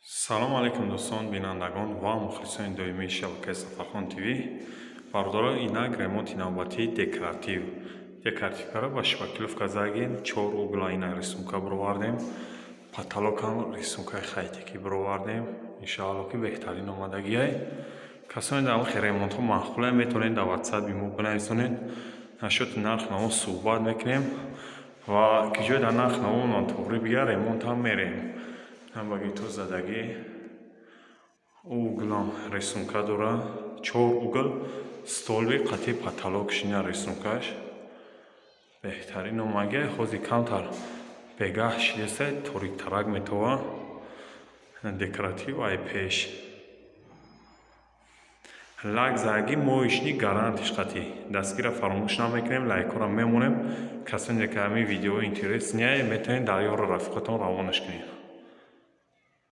Салому алайкум, дӯстон, бинандагон ва мухлисони доимии шабакаи Сафархон ТВ. Бародарон, инак ремонти навбатии декоратив. Декоративкаро ба шпаклёвка задем, чор угла ина рисунка бировардем. Потолокам рисункаи хайтикӣ бировардем. Иншоалло, ки беҳтарин омадагиай. Касоне дар вақти ремонтҳо маъқуланд, метавонед дар ватсапи мо бинависонед. Насчёти нарх наво суҳбат мекунем ва ки ҷой дар нарх навомон туғрӣ бигирад, ремонтам мерем. Ҳамагито задагӣ, углам рисунка дора, чор угл столби қатъи потолок шина, рисункаш беҳтарин омадагиай. Ҳозир камтар бегаҳ шидеста, ториктарак метова. Декоратив ай пеш лак задагӣ, моечный гарантиш қатъӣ. Дастгира фаромӯш намекунем, лайкҳоро мемонем. Касоне ки ҳамин видео интересный, метавонед дар ёру рафиқатон равонаш кунед.